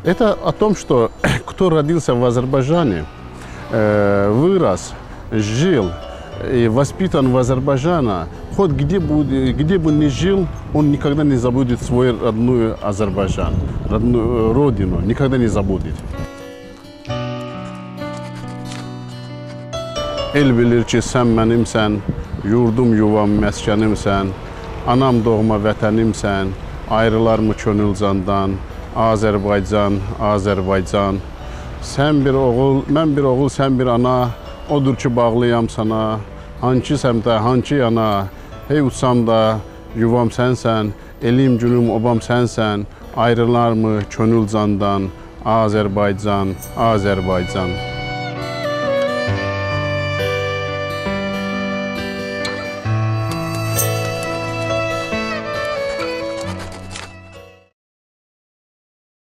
Это о том, что кто родился в Азербайджане, вырос, жил и воспитан в Азербайджане, хоть где бы ни жил, он никогда не забудет свой родной Азербайджан, родную родину, никогда не забудет. El bilir ki, sən mənimsən, yurdum, yuvam, məskənimsən, anam doğma vətənimsən, ayrılarmı könül candan, Azərbaycan, Azərbaycan. Sən bir oğul, mən bir oğul, sən bir ana, odur ki, bağlıyam sana, hankı səmtə, hankı yana, hey uçsam da yuvam sənsən, elim günüm, obam sənsən, ayrılarmı könül candan, Azərbaycan, Azərbaycan.